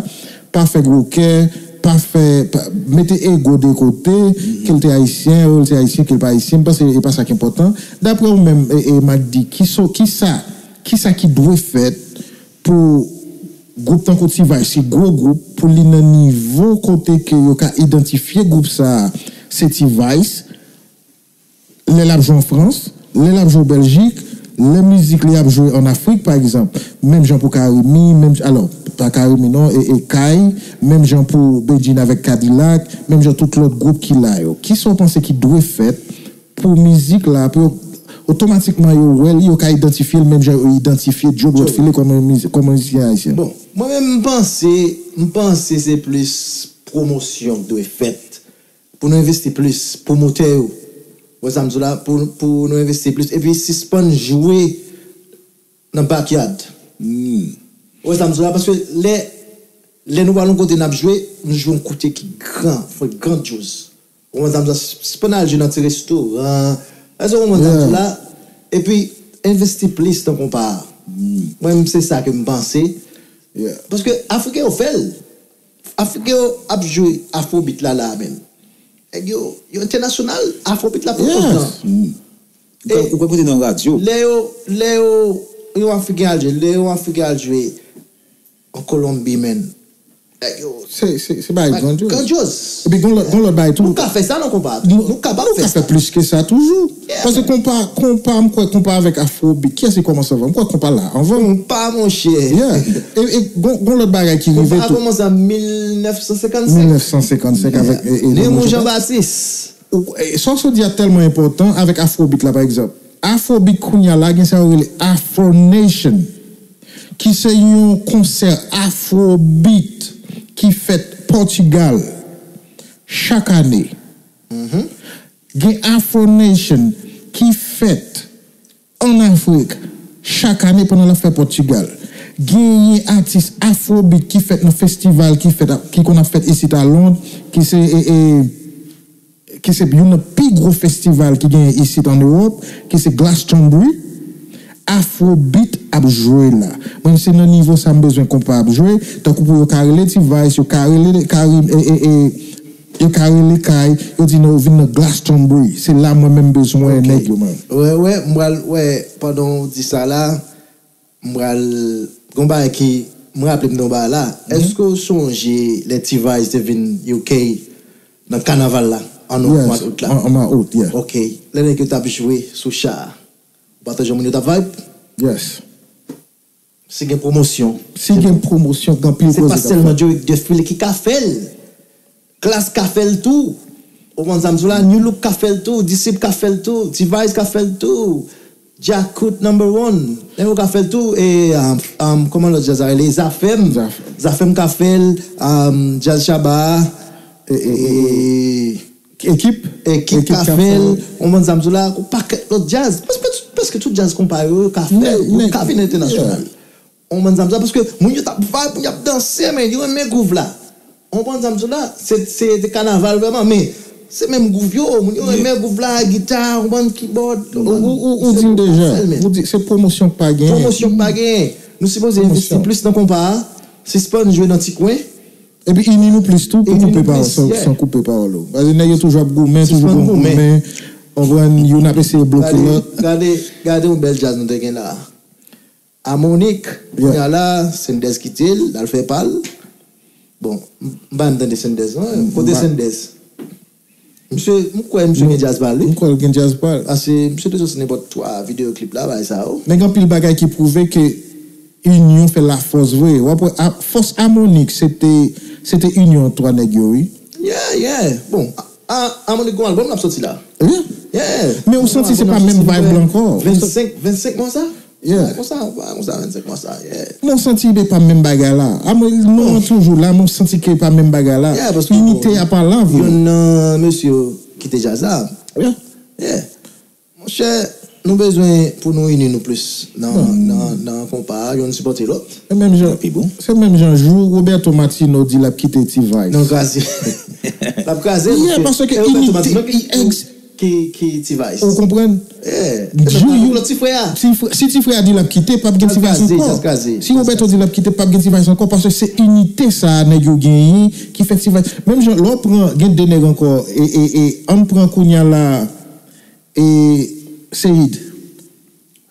pa fè gwo kè, pa fè, pa, mete ego de kote, ke l te ayisyen, ou l te ayisyen, ke l pa ayisyen, m panse e pa sa k enpòtan. Daprè ou menm, e, e, Magdy, ki so, ki sa, ki sa ki dwe fèt pou gwoup tankou T-Vice, se gwo gwoup, pou li nan nivo kote ke yo ka idantifye gwoup sa a, se T-Vice, lè l ap jwe an Frans, lè l ap jwe o Bèljik, lè mizik li ap jwe an Afrik, pa egzanp, menm jan pou Carimi, menm, alò, pa Carimi non, e, e Kay, menm jan pou Bedjine avèk K-Dilak, menm jan tout lòt gwoup ki la yo. Kisa w panse ki dwe fèt pou mizik la, pou yo otomatikman yo wè l, yo ka idantifye l menm jan yo idantifye Joe Bloodfilet kòm yon mizi-, kòm yon mizisyen ayisyen? Bon, mwen menm m panse, m panse se plis pwomosyon k dwe fèt. Pou nou envesti plis, pwomotè yo. Wè sa m di w la, pou, pou nou envesti plis. Epi sispann jwe nan backyard. Ou wè sa m di w la, paske lè, lè nou pral yon kote n ap jwe, nou jwe yon kote ki gran, fò grandyòz. Ou konprann sa m di w la, sispann al jwe nan ti restoran. Èske ou konprann sa m di w la? Epi envesti plis nan konpa a. Mwen menm se sa ke m panse. Paske Afriken yo fè l. Afriken yo ap jwe afrobeat la la menm. Nèg yo, yo entènasyonal, afrobeat la fè kontan. Ou ka, ou ka koute nan radyo. Lè yo, lè yo, yon Afriken al jwe, lè yon Afriken al jwe an Kolonbi, menm. Nèg yo, se, se, se bagay grandyòz. Grandyòz. Epi gon lòt, gon lòt bagay tou. Nou ka fè sa nan konpa. Nou kapab fè sa. Nou ka fè plis ke sa toujou. Paske konpa, konpa, m kwè konpa avèk afrobeat. Kiyès ki kòmanse anvan? M kwè konpa la anvan. Konpa, monchè. Yeah. E, e gon, gon lòt bagay ki rive tou. Konpa kòmanse an mil nèf san senkannsenk. Mil nèf san senkannsenk avèk, e, e, Nemou Jean Baptiste. Ou, e, sa w sot di a tèlman enpòtan avèk afrobeat la, pa egzanp. Afrobeat kounye a la, gen sa yo rele Afro Nation, ki se yon konsè afrobeat ki fèt Pòtigal chak ane. Gen Afro Nation ki fèt ann Afrik chak ane pandan l ap fè Pòtigal. Genyen atis afrobeat ki fèt nan festival ki fèt, ki konn ap fèt isit a Lond, ki se, e, e, ki se youn nan pi gwo festival ki genyen isit ann Ewòp, ki se Glastonbury. Afrobeat ap jwe la. Mwen, se nan nivo sa m bezwen konpa ap jwe, tankou pou yo ka rele T-Vice, yo ka rele Karim, e, e, e, yo ka rele Kay, yo di non, yo vin nan Glastonbury. Se la mwen menm bezwen wè nèg yo, man. Wè, wè, m pral, wè, pandan w di sa la, m pral, gon bagay ki, m raple m de yon bagay la. Èske w sonje lè T-Vice te vin U K nan kanaval la, an mwa out la? An, an mwa out, yeah. Ok. Lè nèg yo t ap jwe sou cha a, ou pa tande jan moun yo t ap vibe? Yes. Si gen pwomosyon. Si gen pwomosyon, gen anpil koze k ap fèt. Se pa sèlman Joe Bloodfilet ki ka fè l. Klass ka fè l tou. Ou konprann sa m di w la? Nu Look ka fè l tou. Disip ka fè l tou. T-Vice ka fè l tou. Djakout number one. Nèg yo ka fè l tou. E, um, um, kòman lòt djaz la rele? Zafèm. Zafèm. Zafèm ka fè l. Um, Djaz Shabba. E, e, e, Ekip. Ekip ka fè l. Ou konprann sa m di w la? Yon pakèt lòt djaz. Prèske, prèske tout djaz konpa yo, yo ka fè l. Yo ka vin entènasyonal. Ou konprann sa m di w la? Paske moun yo t ap vibe, moun yo ap danse, men yo renmen groove la. Ou konprann sa m di w la? Se, se te kanaval vrèman, men se menm groove yo, moun yo renmen groove la, gita, ou konprann, keyboard. Ou, ou, ou, ou di m deja, ou di se pwomosyon k pa genyen. Pwomosyon k pa genyen. Nou sipoze envesti plis nan konpa a, sispann jwe nan ti kwen. Epi ini nou plis tou pou koupe pawòl, san, san koupe pawòl ou. Paske nèg yo toujou ap goumen, toujou gon goumen. Ou konprann, youn ap eseye bloke lòt. Gade, gade, gade yon bèl djaz nou te gen la. Amonik, kounye a la, Sendez kite l, l al fè pa l. Bon, m, m pa menm tande Sendez non. Kote Sendez? Misye, m kwè misye gen djaz pa l, wi. M kwè l gen djaz pa l. Paske misye te soti nenpòt twa videyo klip la, bagay sa yo. Men gen anpil bagay ki pwouve ke inyon fè lafòs vre. W ap wè, a, fòs Amonik, se te, se te inyon twa nèg yo, wi. Yeah, yeah. Bon, a, a, Amonik gon albòm l ap soti la. Yeah. Yeah. Men ou santi se pa menm vibe la ankò. Vennsenk, vennsenk mwa sa? Yeah. Konsa, konsa, vennsenk mwa sa, yeah. Men w santi e pa menm bagay la. A, mwen, non, toujou la, men w santi ke e pa menm bagay la. Yeah, paske inite a pa la vre. Youn nan mesye yo kite djaz la. Yeah. Yeah. Monchè, Nou bezwen pou nou ini nou plis nan, nan, nan konpa a, youn sipòte lòt. E menm jan, se menm jan jou Roberto Martino di l ap kite T-Vice. Non, kraze. L ap kraze. Yeah, paske e Roberto Martino ki, ki, ki T-Vice. Ou konprann? Yeah. Jou, lòt ti frè a. Si ti frè a di l ap kite, p ap gen T-Vice ankò. Si Roberto di l ap kite, p ap gen T-Vice ankò, paske se inite sa a nèg yo genyen ki fè T-Vice. Menm jan, lè w pran, gen de nèg ankò, e, e, e, ann pran kounye a la, e Seid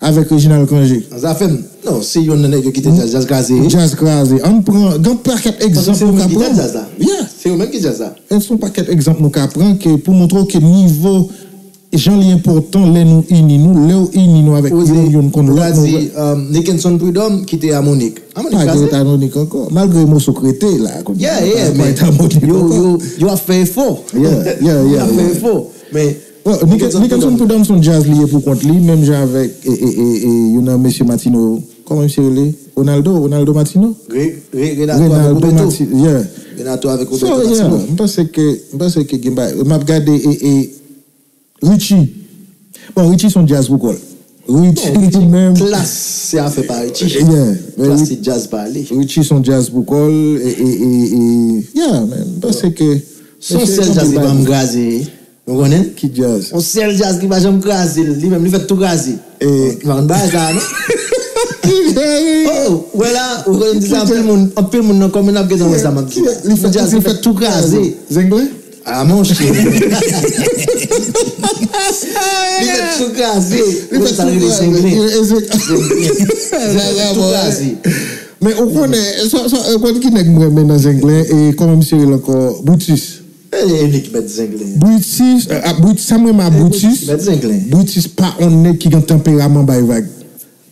avèk Reginald Cangé. Zafèm. Non, se youn nan nèg yo kite djaz, djaz kraze. Djaz kraze. Ann pran, gen pakèt egzanp nou ka pran. Yeah. Se yo menm ki djaz la. E se yon pakèt egzanp nou ka pran ke pou montre w ke nivo, jan li enpòtan lè nou ini nou, lè w ini nou avèk youn, youn konn lòt nou. Ou di, um, Nickenson Prud'homme kite Harmonik. Harmonik kraze. Pa gen Harmonik ankò. Malgre moso k rete la, kounye a, pa gen Harmonik ankò. Yo, yo, yo ap fè efò. Yeah, yeah, yeah. Yo ap fè efò. Men, Bon, Nickenson Prud'homme se yon djaz li ye pou kont li, menm jan avèk, e, e, e, e, youn nan mesye Martino, kòman misye rele? Ronaldo, Ronaldo Martino? Re, re, Renato avèk Roberto. Renato Martino, yeah. Renato avèk Roberto Martino. So, yeah, m panse ke, m panse ke gen bagay, m ap gade, e, e, Richie. Bon, Richie se yon djaz pou kò l. Richie li menm. Klass se afè pa Richie. Yeah, men Klass se djaz pa li. Richie se yon djaz pou kò l, e, e, e, e, yeah, men m panse ke. Se yon sèl djaz li pa janm kraze. Ou konnen? Ki djaz? Yon sèl djaz ki pa janm kraze l, li menm, li fè tout kraze. Ou pa konn bagay sa a, non? Oh, ou wè la, ou konnen m di sa, anpil moun, anpil moun nan kòmantè ap gentan wè sa m ap di la. Yon djaz li fè tout kraze. Zenglen? Ah, monchè. Li fè tout kraze. Li fè tout kraze. Zenglen. Zenglen. Li fè tout kraze. Men ou konnen, sa, sa, ou konnen ki nèg m renmen nan Zenglen, e kòman misye rele ankò? Brutus. E, e li ki mèt Zenglen. Brutus, e, a, Brutus, sa m renmen a Brutus, Brutus pa yon nèg ki gen tanperaman bay vag.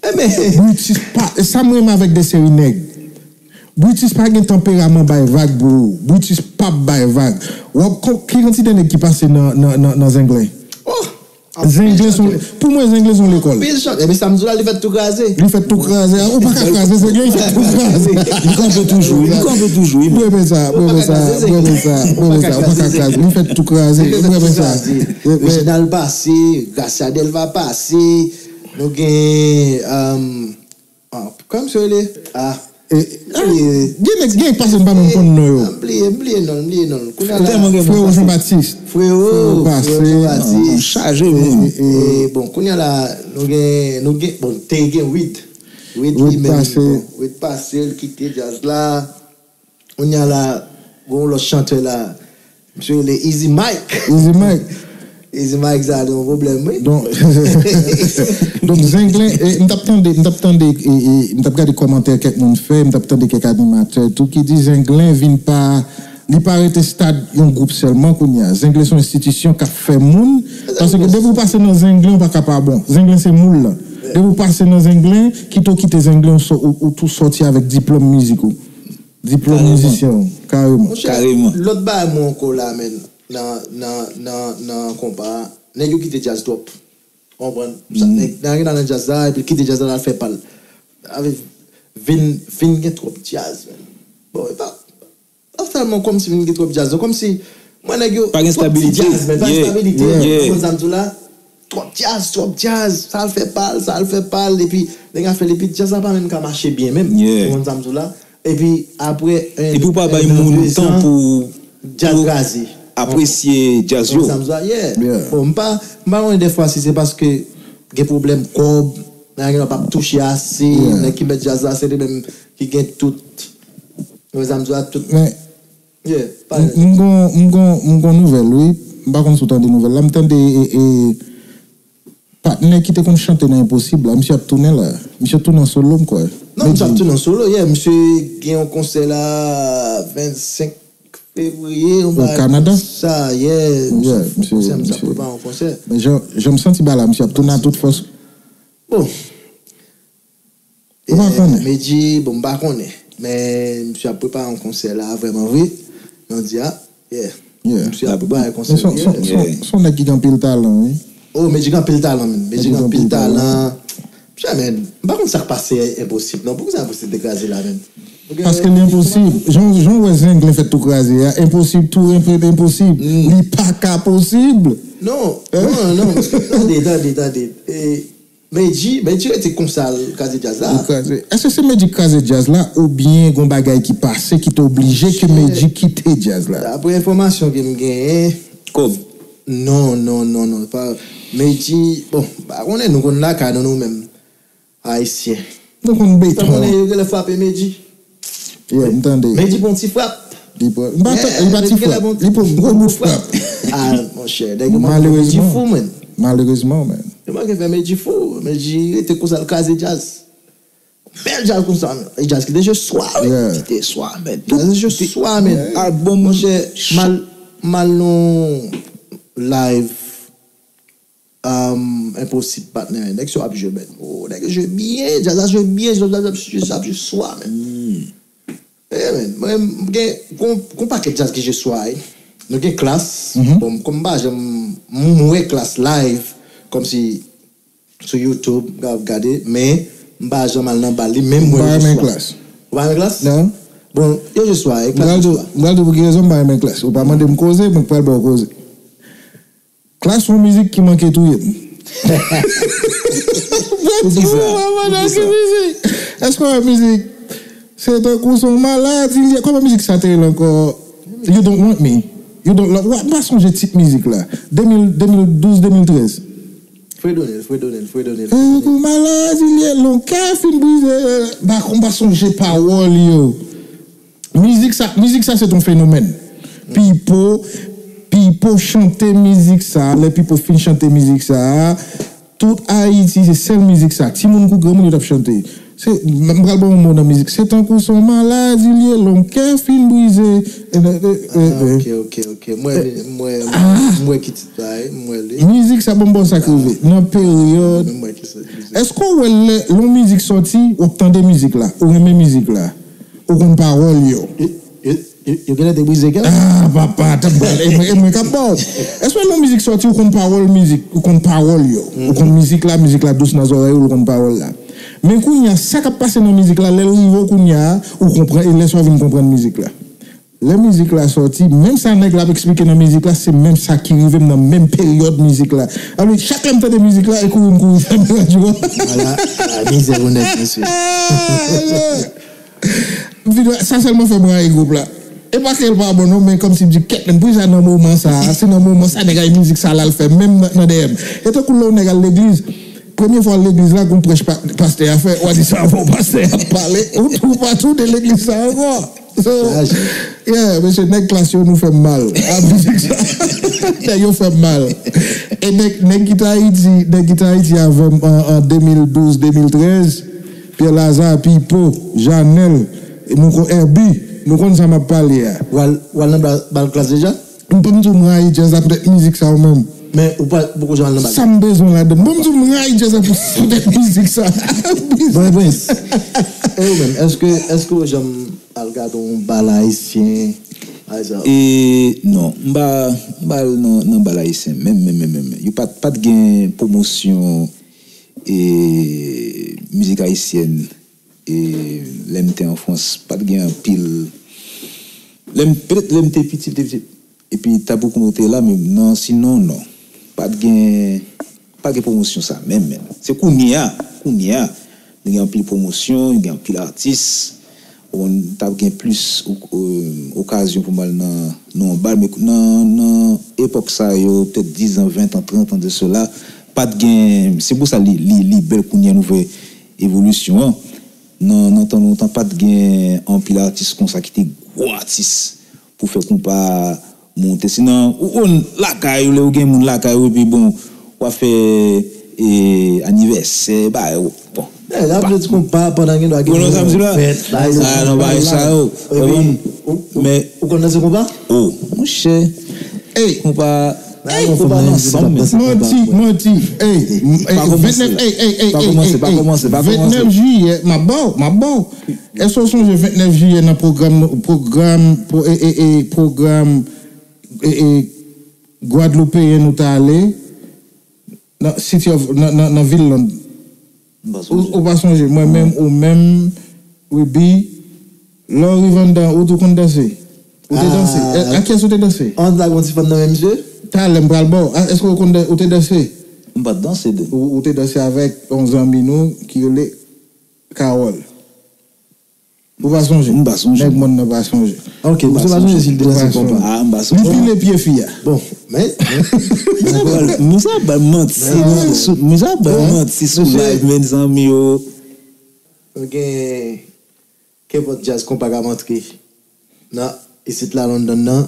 Brutus pa, e sa m renmen avèk de seri nèg. Brutus pa gen tanperaman bay vag, bro. Brutus p ap bay vag. W ap, ki kantite nèg ki pase nan, nan, nan, nan Zenglen? Oh! Zenglen se yon, pou mwen, Zenglen se yon lekòl. Anpil chante. Epi sa m di w la, li fèt tou kraze. Li fèt tou kraze. Ou pa ka kraze Zenglen, li fèt tou kraze. Li kanpe toujou, li kanpe toujou, wi. M renmen sa, m renmen sa, m renmen sa, m renmen sa. Ou pa ka kraze Zenglen. Li fèt tou kraze, m renmen sa. Reginald pase, Gracia Delva pase, nou gen, Ah, kòman misye rele? Ah. Gen nèg, gen nèg pase m pa menm konn non yo. M bliye, m bliye non l, m bliye non l. Kounye a la. Freo Jean Baptiste. Freo, Freo Jean Baptiste. Chaje moun. E, bon, kounye a la, nou gen, nou gen, bon, te gen Wid. Wid li menm, bon, Wid pase, l kite djaz la. Kounye a la, gen yon lòt chantè la, misye rele Easy Mike. Easy Mike. Easy Mike sa a te yon pwoblèm, wi. Donk, donk Zenglen, e, m t ap tande, m t ap tande, e, e, m t ap gade kòmantè kèk moun fè, m t ap tande kèk animatè tou ki di Zenglen vin pa, li pa rete stad yon gwoup sèlman kounye a. Zenglen se yon enstitisyon k ap fè moun, paske depi w pase nan Zenglen, ou pa ka pa bon. Zenglen se moul la. Depi w pase nan Zenglen, kite w kite Zenglen, ou, ou, ou tou sòti avèk diplòm mizik ou. Diplòm mizisyen, kareman. Monchè, lòt bagay mwen ankò la, men, nan, nan, nan, nan konpa a, nèg yo kite djaz twòp. Ou konprann? Nèg, nèg nan, nan djaz la, epi l kite djaz la, l al fè pa l. Avè, vin, vin gen twòp djaz, men. Bon, e pa, pa sèlman kòmsi vin gen twòp djaz, non, kòmsi, mwen, nèg yo, twòp ti djaz, men, pa gen estabilite. Ou konprann sa m di w la? Twòp djaz, twòp djaz, sa al fè pa l, sa al fè pa l, epi nèg a fè l, epi djaz la pa menm ka mache byen menm. Ou konprann sa m di w la? Epi apre en, epi w pa bay moun tan pou, djaz kraze. Apresye djaz yo. Ou konprann sa m di w la? Yeah. Bon, m pa, m pa konnen dèfwa si se paske gen pwoblèm kòb, nèg yo p ap touche ase, nèg ki mèt djaz la, se li menm ki gen tout. Ou konprann sa m di w la? Tout. Men, Yeah, pa. M, m gon, m gon, m gon nouvèl, wi. M pa konn si w tande nouvèl la. M tande, e, e, patnè ki te konn chante nan Enposib la. Misye ap tounen la. Misye ap tounen an solo, m kwè. Non, misye ap tounen an solo, yeah. Misye gen yon konsè la, vennsenk fevriye, yon bagay konsa, yeah. Misye, misye, misye ap prepare yon konsè. Men jan, jan m santi bagay la, misye ap tounen a tout fòs. Bon. Ou pa konnen? Medji, bon, m pa konnen. Men misye ap prepare yon konsè la, vrèman vre. Jan w di a, yeah. Misye ap prepare konsè, yeah. Se yon nèg ki gen anpil talan, wi. Oh, Medji gen anpil talan, menn. Medji gen anpil talan. Monchè, menn, m pa konn sa k pase Enposib, non. Poukisa Enposib te kraze la, menn? Paske li enposib. Jan, jan w wè Zenglen fèt tou kraze a, enposib, tou enposib. Li pa ka posib. Non, non, non. Tande, tande, tande. E, Medji, Medji rete konsa l kraze djaz la. Li kraze. Èske se Medji k kraze djaz la oubyen gon bagay ki pase ki te oblije ke Medji kite djaz la? Dapre enfòmasyon ke m genyen. Kòb. Non, non, non, non. Pa, Medji, bon, pa konnen nou konn lakay nou, nou menm. Ayisyen. Nou konn beton. Ou konnen yo genlè frape Medji. Yeah, m tande. Medji pran ti frap. Li pran, li pa, li pa ti frap. Li pran gwo bout frap. Ah, monchè, nèg yo manke fè Medji fou, man. Malerezman, man. Yo manke fè Medji fou. Medji rete konsa, l kraze djaz. Bèl djaz konsa, man. E djaz ki te jwe swa, wi. Ki te swa, man. Djaz te jwe swa, man. Albòm, monchè, mal, mal non live. Enposib, patnè. Nèg sa ap jwe, men. Oh, nèg yo jwe byen. Djaz la jwe byen. Djaz la ap jwe swa, men. Eh, men. Mwen, m gen, gon, gon pakèt djaz ki jwe swa, wi. Nou gen Klass. Bon, kòm m pa janm, m wè Klass live, kòmsi sou YouTube, m ka ap gade, men m pa janm al nan bal li, men m wè yo jwe swa. Ou pa renmen Klass? Non. Bon, yo jwe swa, e Klass jwe swa. M pral di w pou ki rezon m pa renmen Klass. Ou pa mande m koze, mwen k pral ba w koze. Klass yon mizik ki manke touye m. Poukisa? Èske w wè mizik? Se tankou se yon maladi li ye. Kòman mizik sa te rele ankò? You don't want me. You don't love. M pa sonje tit mizik la. De mil, de mil douz, de mil trèz. Fredonel, Fredonel, Fredonel. Tankou maladi li ye, lè yon kè fin brize. M pa sonje pawòl yo. Mizik sa, mizik sa se t on fenomèn. Pipo, Pipo chante mizik sa, lè Pipo fin chante mizik sa, tout Ayiti se sèl mizik sa. Timoun kou granmoun yo t ap chante. Se, m pral ba w yon mo nan mizik. Se tankou se yon maladi l ye, lè yon kè fin brize. Ah, ok, ok, ok. Mwen, mwen, mwen ki tit la, wi, mwen li. Mizik sa, ban m ba w sa k rive. Nan peryòd. Èske w wè lè, lè yon mizik sòti, w ap tande mizik la, ou renmen mizik la? Ou konn pawòl yo. Yo genlè te brize kè w. Ah, papa, tande, e mwen, e mwen k ap ba w. Èske lè yon mizik sòti, ou konn pawòl mizik, ou konn pawòl yo? Ou konn mizik la, mizik la dous nan zòrèy ou, ou konn pawòl la. Men kounye a, sa k ap pase nan mizik la, lè l rive w kounye a, ou konprann, e lè sa w vin konprann mizik la. Lè mizik la sòti, menm sa nèg la ap eksplike nan mizik la, se menm sa ki rive m nan menm peryòd mizik la. Alò, chak lè m tande mizik la, e kouri m kouri fèmen radyo a. Ala, ala mizè ou nèg, mesye. M fin wè, sa sèlman fè m rayi gwoup la. E pa ke l pa bon non, men kòmsi m di, kèt, men poukisa nan moman sa, se nan moman sa nèg a mizik sa la l fè, menm nan, nan D M. E tankou lè yon nèg al legliz, premye fwa w al legliz la, gon prèch pastè a fè, w a di sa avè w, pastè a pale, ou tou pa tounen legliz sa ankò. So, yeah, mesye, nèg Klass yo, nou fè m mal. A mizik sa, nèg yo fè m mal. E nèg, nèg ki t Ayiti, nèg ki t Ayiti avè m an, an de mil douz, de mil trèz, Pierre Lazare, Pipo, Janèl, nou konn Herby, nou konn sa m ap pale a. W al, w al nan bal, bal Klass deja? M pa m di w m rayi djaz la poutèt mizik sa yo menm. Men ou pa poko janm al nan bal. Sa m bezwen ladan? M pa m di w m rayi djaz la pou, poutèt mizik sa. Bon, Prince. E ou menm, èske, èske ou janm al gade yon bal ayisyen, pa egzanp? E non, m pa, m pa al nan, nan bal ayisyen menm, menm, menm, menm. Yo pa t, pa t gen pwomosyon e mizik ayisyèn. E lè m te an Frans, pa t gen anpil. Lè m, petèt lè m te piti, m te piti. Epi ta pou kòm te la, men non, sinon, non. Pa t gen, pa t gen pwomosyon sa menm, menm. Se kounye a, kounye a, nou gen anpil pwomosyon, gen anpil atis. Bon, m t ap gen plis o-, o-, okazyon pou m al nan, nan yon bal, men nan, nan epòk sa yo, petèt diz an, ven an, trant an de sela, pa t gen, se pou sa li, li, li bèl kounye a nou wè evolisyon an. Nan, nan tan lontan, pa t gen anpil atis konsa ki te gwo atis pou fè konpa monte. Sinon, ou konn lakay ou, lè ou gen moun lakay ou, epi bon, w ap fè e, anivèsè, bagay, bon. Lè ap jwe ti konpa pandan gen dwa gen fèt, bagay sa. Ah, non, bagay sa yo. Men ou konn danse konpa? Oh, monchè. Ey, konpa. Ey, konpa nan san m. Manti, manti. Ey, vennèf, ey, ey, ey, ey, ey, vennèf jiyè, m ap ba w, m ap ba w. Èske w sonje vennèf jiyè nan pwogram, pwogram, pwogram, e, e, Gwadloupeyen nou t ale nan City of, nan, nan, nan vil Lond? Ou, ou pa sonje, mwen menm, ou menm, Ruby, lè w rive anndan, ou tou konn danse? Ou te danse? A, a kiyès ou te danse? An, la gon ti fanm nan men misye? Talè m pral ba w. A, èske ou konn dan-, ou te danse? M pa t danse, de. Ou, ou te danse avèk yon zanmi nou ki rele Carole. Ou pa sonje? M pa sonje. Nèg mòn nan pa sonje. Ok, misye pa sonje si l te danse konpa. Ah, m pa sonje. Li pile pye fi a. Bon, men. Misye ap bay manti sou, misye ap bay manti sou live, mezanmi yo. Nou gen kenpòt djaz konpa k ap antre nan isit la London nan.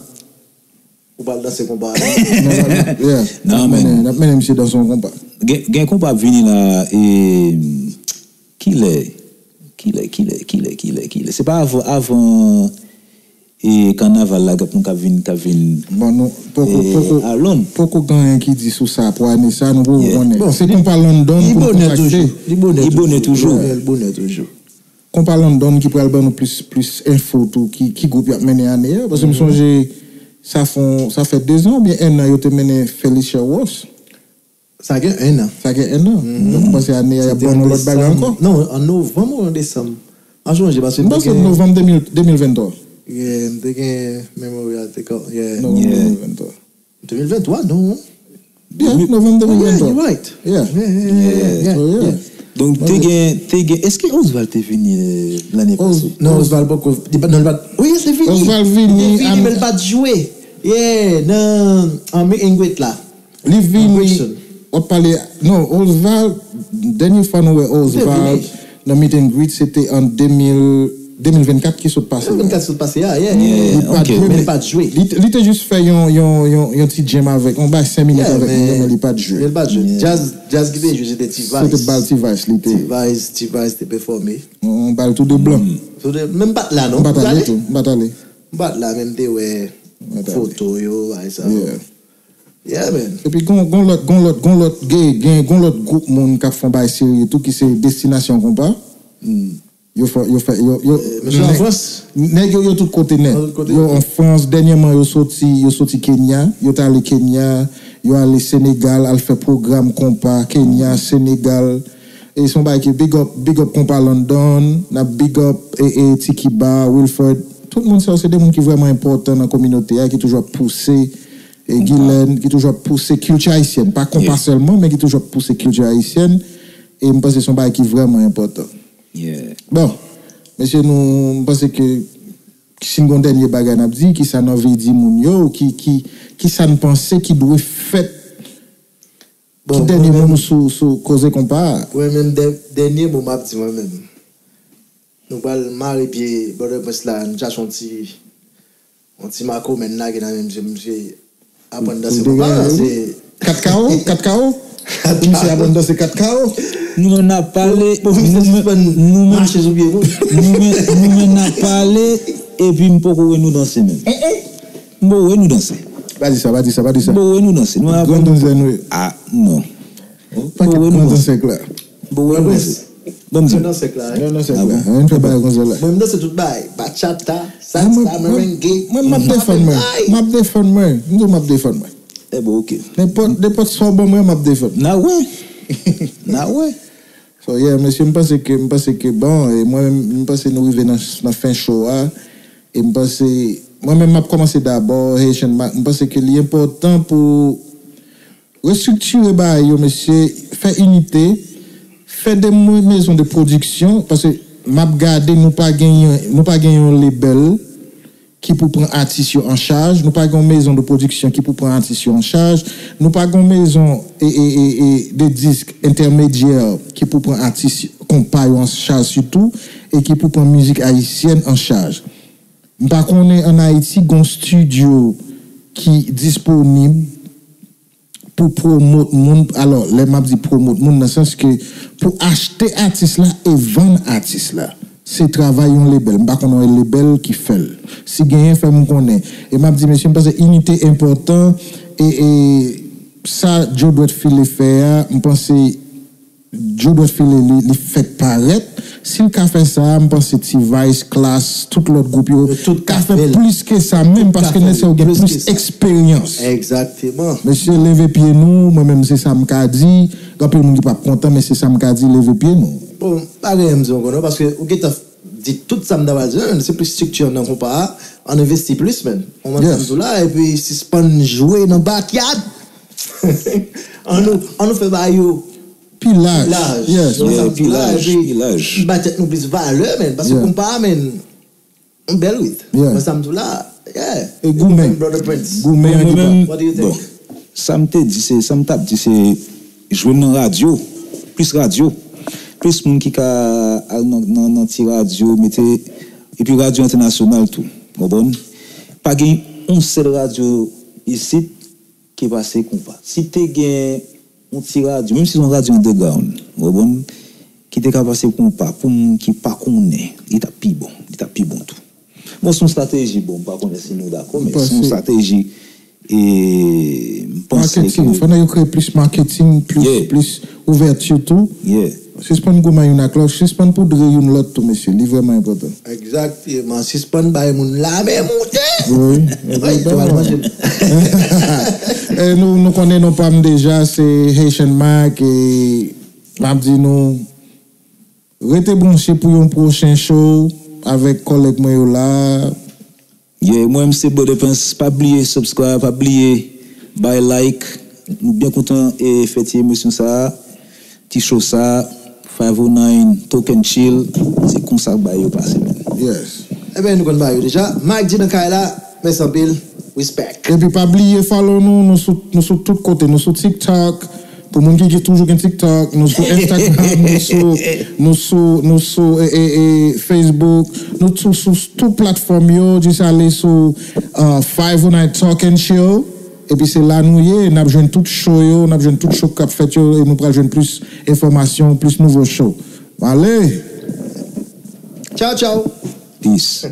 Ou pral danse konpa. Yeah. Non, men. N ap mennen misye danse yon konpa. Gen, gen konpa ap vini la, e, kilè? Kilè, kilè, kilè, kilè, kilè? Se pa avan, avan e, kanaval la, gen moun k ap vin, k ap vin Bon, nou poko, e, poko, a Lond. Poko gen anyen ki di sou sa pou ane sa, nou poko Yeah. konnen. Bon, Se li- konpa London Li pou nou bonè kontakte. Toujou. Li bonè Li bonè toujou. Yeah, li bonè toujou. Konpa London ki pral ban nou plis, plis enfo tou, ki, ki gwoup y ap mennen ane a. Paske m sonje, sa fon, sa fè dezan oubyen ennan yo te mennen Felicia Ross. Sa gen ennan. Sa gen ennan. Donk, m panse ane a, y ap ban nou lòt bagay ankò. Non, an novanm ou an desanm? M pa sonje, paske M panse novanm de mil, de mil venntwa. Yeah, m te gen memory a te ka, yeah. Novanm de mil venntwa. De mil venntwa, non. Yeah, novanm Oh, yeah, de mil venntwa. You're right. Yeah. Yeah, yeah, yeah, yeah, yeah. So, yeah. Donk, te gen, te gen, èske Osval te vini, e, lane pase? Non, Osval poko. Li pa, non, li pa. Wi, se vini. Osval vini, Li te vini, an- men li pa t jwe. Yeah, nan, an meet and greet la. Li vini, Brixton. W ap pale, non, Osval, dènye fwa nou wè Osval vini. Nan meet and greet, se te an de mil, de mil vennkat ki sot pase. Vennkat sot pase a, yeah. Yeah, Li pa t ok. jwe, Men men li pa t jwe. Li, te- li te jis fè yon, yon, yon, yon ti jam avèk, yon bay senk minit Yeah, avèk moun yo, men men li pa t jwe. Men li pa t jwe. Jazz, jazz ki te jwe, se te Se te T-Vice. Bal T-Vice, li te. T-Vice, T-Vice te pèfòme. Yon bal tou de blan. So, de- men m pa t la, non. M pa t Ou ale ale? Tou, m pa t ale. M pa t la, men m te wè M pa t ale. Foto yo, bagay sa yo. Yeah. Yeah, man. Epi gon, gon lòt, gon lòt, gon lòt, gen, gen, gon lòt gwoup moun k ap fè yon bay serye tou ki se Destinasyon Konpa. Yo fè, yo fè, yo, yo, Mesye an Frans. Nèg yo, yo tout kote nèt. Yo tout kote. Yo an Frans, dènyèman yo soti, yo soti Kenya, yo t ale Kenya, yo ale Senegal, al fè pwogram konpa, Kenya, Senegal. E se yon bagay ki big up, big up konpa London, n ap big up e, e Tiki Ba, Wilfred. Tout moun sa yo se de moun ki vrèman enpòtan nan kominote a, ki toujou ap pouse e Guylaine, ki toujou ap pouse kilti ayisyèn. Pa konpa sèlman, men ki toujou ap pouse kilti ayisyèn. E m panse se yon bagay ki vrèman enpòtan. Yeah. Bon, mesye, nou, m panse ke si n gon dènye bagay n ap di, ki sa n anvi di moun yo, ki, ki, ki sa n panse ki dwe fèt, ki dènye mo nou sou, sou koze konpa a? Mwen menm, dè- dènye mo m ap di mwen menm. Nou pral mare pye Brother Prince la, nou chache yon ti, yon ti makomè n lage nan men misye, misye aprann danse konpa, se Kat kawo? Kat kawo? Pou misye aprann danse kat kawo? Nou menm n ap pale, Pou misye sispann mache sou pye moun. Nou menm, nou menm n ap pale, epi m poko wè nou danse menm. M poko wè nou danse. Pa di sa, pa di sa, pa di sa. M poko wè nou danse. Nou ap Gran danse nou ye. Ah, non. Pa ket gran danse la. M poko wè nou danse. Bon, m di. Nan sèk la, Gran danse la. Ann fè bagay konsa la. Mwen, m danse tout bagay. Bachata, Ah, mwen, salsa, merengue. Mwen, m ap defann mwen. M ap defann mwen. M di w m ap defann mwen. E bon, ok. Nenpòt, nenpòt sa w ban mwen, m ap defann. N a wè. N a wè. So, yeah, mesye, m panse ke, m panse ke, bon, e mwen menm, m panse nou rive nan, nan fen show a. E m panse, mwen menm, m ap kòmanse dabò, Haitian Mac, m panse ke li enpòtan pou restriktire bagay yo, mesye, fè inite, fè de mo- maison de production, paske m ap gade, nou pa genyen, nou pa gen yon label ki pou pran atis yo an chaj, nou pa gen yon maison de production ki pou pran atis yo an chaj, nou pa gen yon maison e, e, e, e, de disk entèmedyè ki pou pran atis konpa yo an chaj sitou, e ki pou pran mizik ayisyèn an chaj. M pa konnen ann Ayiti gen yon studio ki disponib pou pwomot moun. Alò, lè m ap di pwomot moun, nan sans ke pou achte atis la e vann atis la, se travay yon label. M pa konnen yon label ki fè l. Si genyen, fè m konnen. E m ap di, mesye, m panse inite enpòtan. E, e sa Joe Dwèt File fè a, m panse Joe Dwèt File li, li fèk parèt. Si l ka fè sa, m panse T-Vice, Klass, tout lòt gwoup yo ka fè plis ke sa menm, paske nèg sa yo gen plis eksperyans. Egzakteman. Mesye, leve pye nou, mwen menm se sa m ka di. Gen anpil moun ki p ap kontan, men se sa m ka di, leve pye nou. Bon, pa gen anyen m di ankò non, paske ou gentan di tout sa m ta pral di, se plis strikti nan konpa a, ann envesti plis, men. Ou konprann sa m di w la, epi sispann jwe nan backyard. An nou, an nou fè bagay yo pi laj. Laj. Yes. Mwen sa m di la, pilaj, epi pilaj. Ba tèt nou plis valè, men. Paske Yeah. konpa, men, yon bèl wit. Yeah. Mwen sa m di la, yeah. E goumen. Brother Prince. Goumen an ki Mwen pa. menm, What do you think? Bon, sa m te di, se, sa m t ap di, se jwe nan radyo, plis radyo, plis moun ki ka al nan, nan, nan ti radyo, mete, epi radyo entènasyonal tou, konprann? Pa gen yon sèl radyo isit ki pase konpa. Si te gen yon ti radyo, menm si se yon radyo underground, konprann? Ki te ka pase konpa pou moun ki pa konnen, li t ap pi bon, li t ap pi bon tou. Bon, se yon estrateji, bon, m pa konnen si nou dakò, men se yon Pase- estrateji e m panse Marketing. Fò nèg yo kreye plis marketing, plis, Yeah. plis ouvèti tou. Yeah. Sispann goumen youn ak lòt, sispann poudre youn lòt tou, mesye. Li vrèman enpòtan. Egzakteman. Sispann bay moun lame moute. Wi. Wi, yo al manje. E nou, nou konnen non pa m deja, se Haitian Mac, e m ap di nou, rete branche pou yon pwochen show avèk kòlèg mwen yo la. Yeah, mwen menm se Brother Prince. Pa bliye subscribe, pa bliye bay like. Nou byen kontan e fè ti emisyon sa, ti show sa, five oh nine Talk and Chill. Se konsa bagay yo pase, men. Yes. Ebyen, nou konn bagay yo deja. Mac G nan kay la, mèsi anpil. Respect. Epi pa bliye follow nou, nou sou, nou sou tout kote, nou sou TikTok, pou moun ki gen, toujou gen TikTok, nou sou Instagram, nou sou, nou sou, nou sou e, e, e, Facebook, nou sou, sou tout platfòm yo, jis ale sou uh, five oh nine Talk and Chill, epi se la nou ye, n ap jwenn tout show yo, n ap jwenn tout show k ap fèt yo, e nou pral jwenn plis enfòmasyon, plis nouvo show. Ale! Tchao, tchao. Peace.